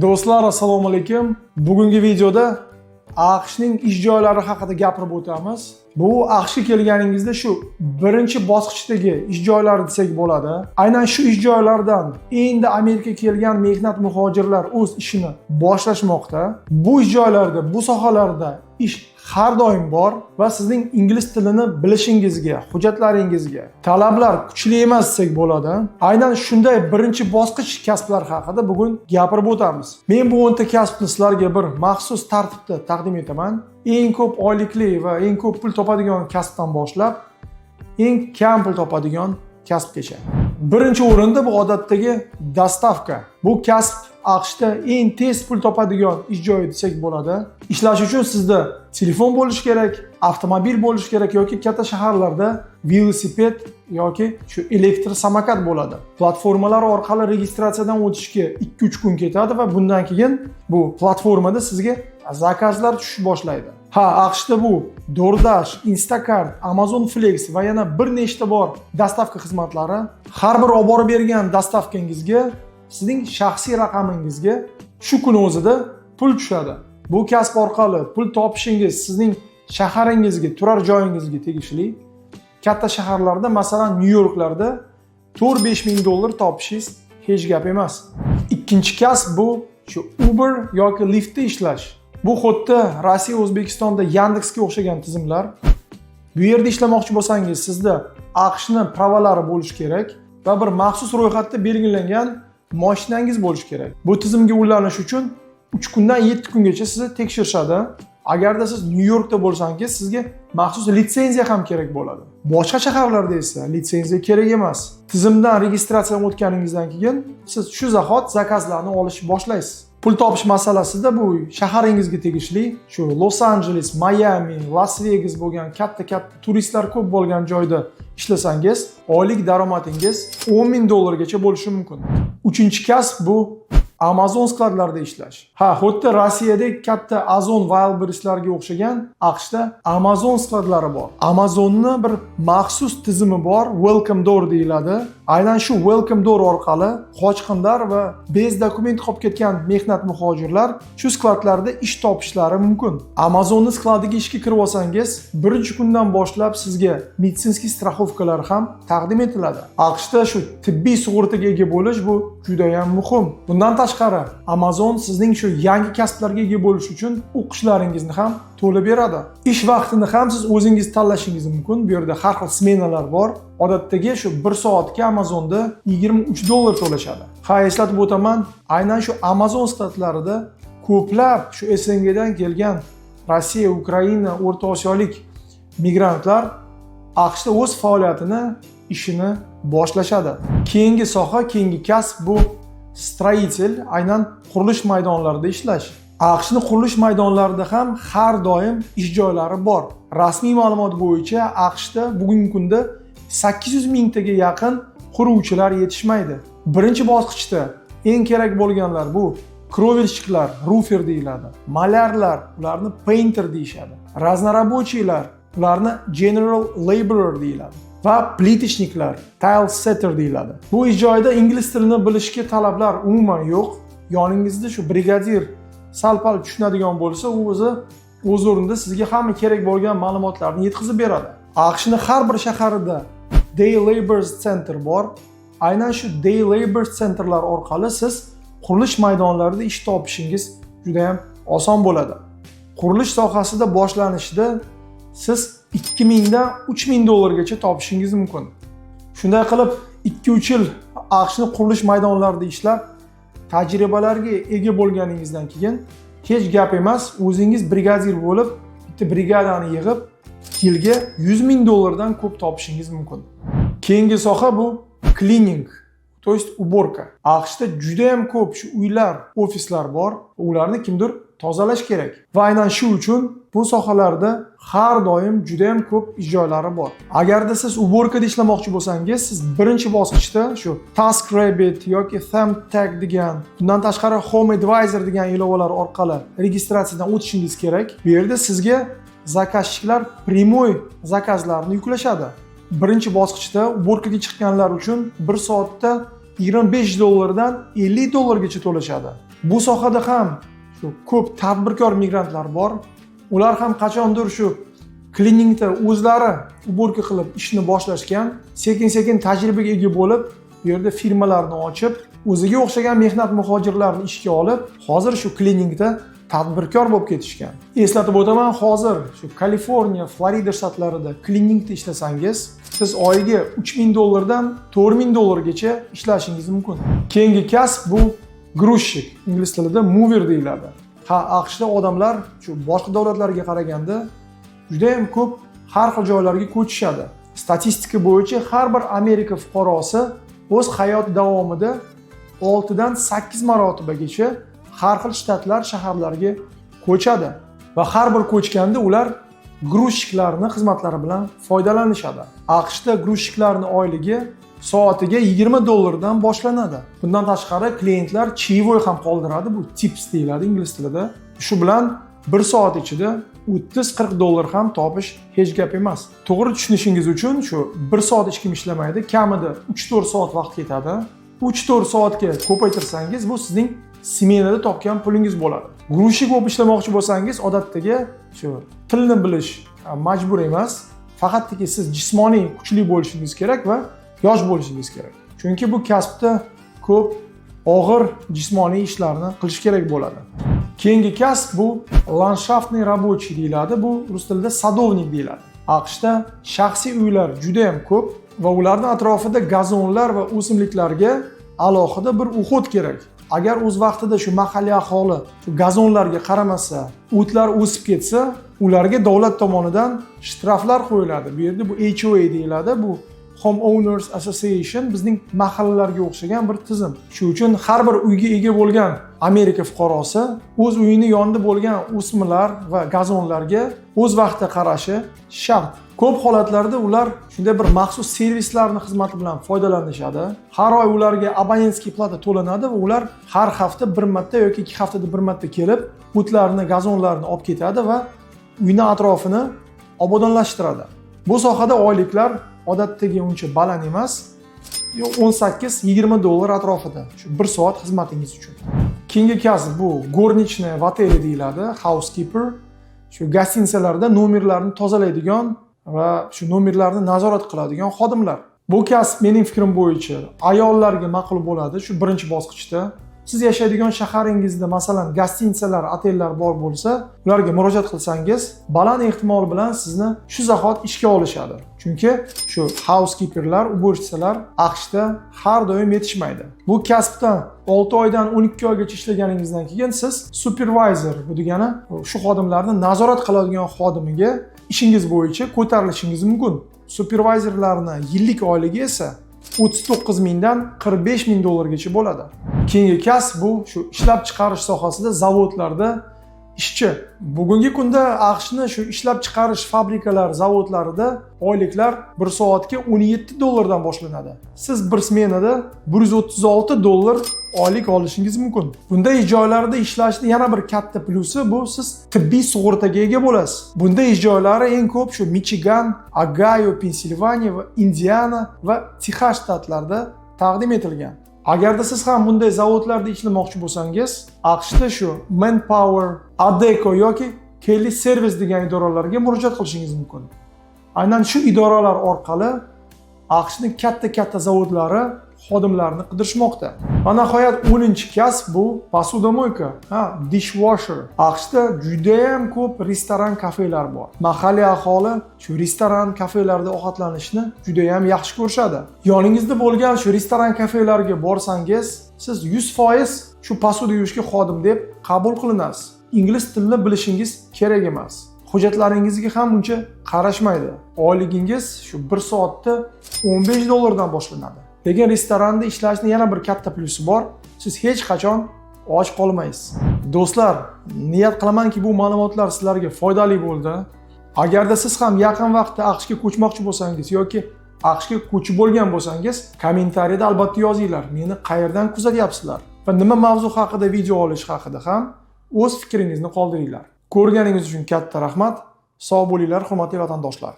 Do'stlar, assalomu alaykum. Bugungi videoda AQShning ish joylari haqida gapirib o'tamiz. Bu AQShga kelganingizda shu birinchi bosqichdagi ish joylari desak bo'ladi. Aynan shu ish joylaridan endi Amerikaga kelgan mehnat muhojirlar o'z ishini boshlashmoqda. Bu ish joylarida, bu sohalarda ish har doim bor va sizning ingliz tilini bilishingizga, hujjatlaringizga talablar kuchli emas desak bo'ladi. Aynan shunday birinchi bosqich kasblar haqida bugun gapirib o'tamiz. Men bu 10 ta kasbni sizlarga bir maxsus tartibda taqdim etaman. Eng ko'p oylikli va eng ko'p pul topadigan kasbdan boshlab eng kam pul topadigan kasbgacha. Birinchi o'rinda bu odatdagi доставка. Bu kasb AQShda eng tez pul topadigan ish joyi desak bo'ladi. Ishlash uchun sizda telefon bo'lishi kerak, avtomobil bo'lishi kerak yoki katta shaharlarda velosiped yoki shu elektr samokat bo'ladi. Platformalar orqali registratsiyadan o'tishga 2-3 kun ketadi va bundan keyin bu platformada sizga заказ lar tushish boshlaydi. Ha, AQShda bu DoorDash, Instacart, Amazon Flex va yana bir nechta bor доставка xizmatlari. Har bir olib borib bergan доставка ngizga sizning shaxsiy raqamingizga shu kuni o'zida pul tushadi. Bu kasb orqali pul topishingiz sizning shaharingizga, turar joyingizga tegishli. Katta shaharlarda, masalan, Nyu Yorklarda 4-5 ming dollar topishingiz hech gap emas. Ikkinchi kasb bu shu Uber yoki Lyftda ishlash. Bu xuddi Rossiya, O'zbekistonda Yandexga o'xshagan tizimlar. Bu yerda ishlamoqchi bo'lsangiz, sizda AQShni права lari bo'lishi kerak va bir maxsus ro'yxatda belgilangan mashinangiz bo'lishi kerak. Bu tizimga ulanish uchun 3 kundan 7 kungacha sizni tekshirishadi. Agarda siz Nyu Yorkda bo'lsangiz, sizga maxsus litsenziya ham kerak bo'ladi. Boshqa shaharlarda esa litsenziya kerak emas. Tizimdan registratsiyadan o'tganingizdan keyin siz shu zahot заказ larni olishni boshlaysiz. Pul topish masalasida bu shaharingizga tegishli. Shu Los Anjeles, Mayami, Las Vegas bo'lgan katta-katta turistlar ko'p bo'lgan joyda ishlasangiz, oylik daromadingiz 10 ming dollargacha bo'lishi mumkin. Uchinchi kasb bu Amazon skladlarida ishlash. Ha, xuddi Rossiyadagi katta Ozon, Wildberrieslarga o'xshagan AQShda Amazon skladlari bor. Amazonni bir maxsus tizimi bor, Welcome Door deyiladi. Aynan shu Welcome Door orqali qochqinlar va без документ qolib ketgan mehnat muhojirlar shu skladlarda ish topishlari mumkin. Amazonni skladiga ishga kirib olsangiz, birinchi kundan boshlab sizga медицинский страховка lar ham taqdim etiladi. AQShda shu tibbiy sug'urtaga ega bo'lish bu juda ham muhim. Bundan tashqari, Amazon sizning shu yangi kasblarga ega bo'lish uchun o'qishlaringizni ham to'lab beradi. Ish vaqtini ham siz o'zingiz tanlashingiz mumkin. Bu yerda har xil smenalar bor. Odatdagi shu 1 soatga Amazonda 23 dollar to'lashadi. Ha, eslatib o'taman, aynan shu Amazon skladlarida ko'plab shu СНГ dan kelgan Rossiya, Ukraina, O'rta Osiyolik migrantlar AQShda o'z faoliyatini, ishini boshlashadi. Keyingi soha, keyingi kasb bu строитель, aynan qurilish maydonlarida ishlash. AQShni qurilish maydonlarida ham har doim ish joylari bor. Rasmiy ma'lumot bo'yicha AQShda bugungi kunda 800 mingtaga yaqin quruvchilar yetishmaydi. Birinchi bosqichda eng kerak bo'lganlar bu кровельщик lar, roofer deyiladi. Malyarlar, ularni painter deyishadi. Разнорабочий lar, ularni general laborer deyiladi. Va плиточник lar, tile setter deyiladi. Bu ish joyida ingliz tilini bilishga talablar umuman yo'q. Yoningizda shu brigadir sal pal tushunadigan bo'lsa, u o'zi o'z o'rnida sizga hamma kerak bo'lgan ma'lumotlarni yetkazib beradi. AQShni har bir shaharida Day Laborers Center bor. Aynan shu Day Laborers Centerlar orqali siz qurilish maydonlarida ish topishingiz juda ham oson bo'ladi. Qurilish sohasida boshlanishida siz 2000 dan 3000 dollargacha topishingiz mumkin. Shunday qilib 2-3 yil AQShni qurilish maydonlarida ishlab, tajribalarga ega bo'lganingizdan keyin hech gap emas, o'zingiz brigadir bo'lib, bitta brigadani yig'ib, yilga 100 ming dollardan ko'p topishingiz mumkin. Keyingi soha bu cleaning, то есть уборка. AQShda juda ham ko'p shu uylar, ofislar bor. Ularni kimdir tozalash kerak. Va aynan shu uchun bu sohalarda har doim juda ham ko'p ish joylari bor. Agarda siz уборка da ishlamoqchi bo'lsangiz, siz birinchi bosqichda shu TaskRabbit yoki Thumbtack degan, bundan tashqari Home Advisor degan ilovalar orqali registratsiyadan o'tishingiz kerak. Bu yerda sizga заказчик lar прямой заказ larni yuklashadi. Birinchi bosqichda уборка ga chiqqanlar uchun 1 soatda 25 dollardan 50 dollargacha to'lashadi. Bu sohada ham shu ko'p tadbirkor migrantlar bor. Ular ham qachondir shu kliningda o'zlari уборка qilib ishni boshlashgan, sekin sekin tajribaga ega bo'lib, bu yerda firmalarni ochib, o'ziga o'xshagan mehnat muhojirlarini ishga olib, hozir shu kliningda tadbirkor bo'lib ketishgan. Eslatib o'taman, hozir shu Kaliforniya, Florida shtatlarida kliningda ishlasangiz, siz oyiga 3000 dollardan 4000 dollargacha ishlashingiz mumkin. Keyingi kasb bu грузчик, ingliz tilida mover deyiladi. Ha, AQShda odamlar shu boshqa davlatlarga qaraganda judayam ko'p har xil joylarga ko'chishadi. Statistika bo'yicha har bir Amerika fuqarosi o'z hayoti davomida 6 dan 8 marotibagacha har xil shtatlar, shaharlarga ko'chadi va har bir ko'chganda ular грузчик larni xizmatlari bilan foydalanishadi. AQShda грузчик larni oyligi soatiga 20 dollardan boshlanadi. Bundan tashqari klientlar чаевой ham qoldiradi, bu tips deyiladi ingliz tilida. Shu bilan bir soat ichida 30-40 dollar ham topish hech gap emas. To'g'ri tushunishingiz uchun, shu bir soat hech kim ishlamaydi, kamida 3-4 soat vaqt ketadi. 3-4 soatga ko'paytirsangiz, bu sizning smenada topgan pulingiz bo'ladi. Грузчик bo'lib ishlamoqchi bo'lsangiz, odatdagi shu tilni bilish majbur emas. Faqatki siz jismoniy kuchli bo'lishingiz kerak va yosh bo'lishingiz kerak. Chunki bu kasbda ko'p og'ir jismoniy ishlarni qilish kerak bo'ladi. Keyingi kasb bu ландшафтный рабочий deyiladi. Bu rus tilida садовник deyiladi. AQShda shaxsiy uylar juda ham ko'p va ularni atrofida gazonlar va o'simliklarga alohida bir уход kerak. Agar o'z vaqtida shu mahalliy aholi shu gazonlarga qaramasa, o'tlar o'sib ketsa, ularga davlat tomonidan shtraflar qo'yiladi. Bu yerda bu HOA deyiladi. Bu Homeowners Association, bizning mahallalarga o'xshagan bir tizim. Shu uchun har bir uyga ega bo'lgan Amerika fuqarosi o'z uyini yonida bo'lgan o'smalar va gazonlarga o'z vaqtida qarashi shart. Ko'p holatlarda ular shunday bir maxsus servislarni xizmati bilan foydalanishadi. Har oy ularga абонентский плата to'lanadi va ular har hafta bir marta yoki 2 haftada bir marta kelib, o'tlarni, gazonlarni olib ketadi va uyni atrofini obodonlashtiradi. Bu sohada oyliklar odatdagi uncha baland emas, 18-20 dollar atrofida shu bir soat xizmatingiz uchun. Keyingi kasb bu горничная в отеле deyiladi, housekeeper. Shu гостиница larda nomerlarni tozalaydigan va shu nomerlarni nazorat qiladigan xodimlar. Bu kasb, mening fikrim bo'yicha, ayollarga ma'qul bo'ladi shu birinchi bosqichda. Siz yashaydigan shaharingizda, masalan, гостиница lar, otellar bor bo'lsa, ularga murojaat qilsangiz, baland ehtimol bilan sizni shu zahot ishga olishadi. Chunki shu housekeeperlar, уборщица lar AQShda har doim yetishmaydi. Bu kasbda 6 oydan 12 oygacha ishlaganingizdan keyin siz supervisor, bu degani shu xodimlarni nazorat qiladigan xodimiga ishingiz bo'yicha ko'tarilishingiz mumkin. Supervizorlarni yillik oyligi esa 39 mingdan 45 ming dollargacha bo'ladi. Keyingi kasb bu shu ishlab chiqarish sohasida, zavodlarda ishchi. Bugungi kunda AQShni shu ishlab chiqarish fabrikalar, zavodlarida oyliklar bir soatga 17 dollardan boshlanadi. Siz bir smenada 136 dollar oylik olishingiz mumkin. Bunday ish joylarida ishlashni yana bir katta plyusi bu siz tibbiy sug'urtaga ega bo'lasiz. Bunday ish joylari eng ko'p shu Michigan, Ogayo, Pensilvaniya va Indiana va Texas shtatlarida taqdim etilgan. Agarda siz ham bunday zavodlarda ishlamoqchi bo'lsangiz, AQShda shu Manpower, Adecco yoki Kelly Service degan idoralarga murojaat qilishingiz mumkin. Aynan shu idoralar orqali AQShning katta-katta zavodlari xodimlarni qidirishmoqda. Va nihoyat 10-kasb bu посудомойка, ha, dishwasher. AQShda judayam ko'p restoran, kafelar bor. Mahalliy aholi shu restoran, kafelarda ovqatlanishni judayam yaxshi ko'rishadi. Yoningizda bo'lgan shu restoran, kafelarga borsangiz, siz 100% shu посуда yuvishga xodim deb qabul qilinasiz. Ingliz tilini bilishingiz kerak emas. Hujjatlaringizga ham uncha qarashmaydi. Oyligingiz shu bir soatda 15 dollardan boshlanadi. Lekin restoranda ishlashni yana bir katta plyusi bor. Siz hech qachon och qolmaysiz. Do'stlar, niyat qilamanki, bu ma'lumotlar sizlarga foydali bo'ldi. Agarda siz ham yaqin vaqtda AQShga ko'chmoqchi bo'lsangiz yoki AQShga ko'chib bo'lgan bo'lsangiz, kommentariyada albatta yozinglar. Meni qayerdan kuzatyapsizlar va nima mavzu haqida video olish haqida ham o'z fikringizni qoldiringlar. Ko'rganingiz uchun katta rahmat. Sog' bo'linglar, hurmatli vatandoshlar.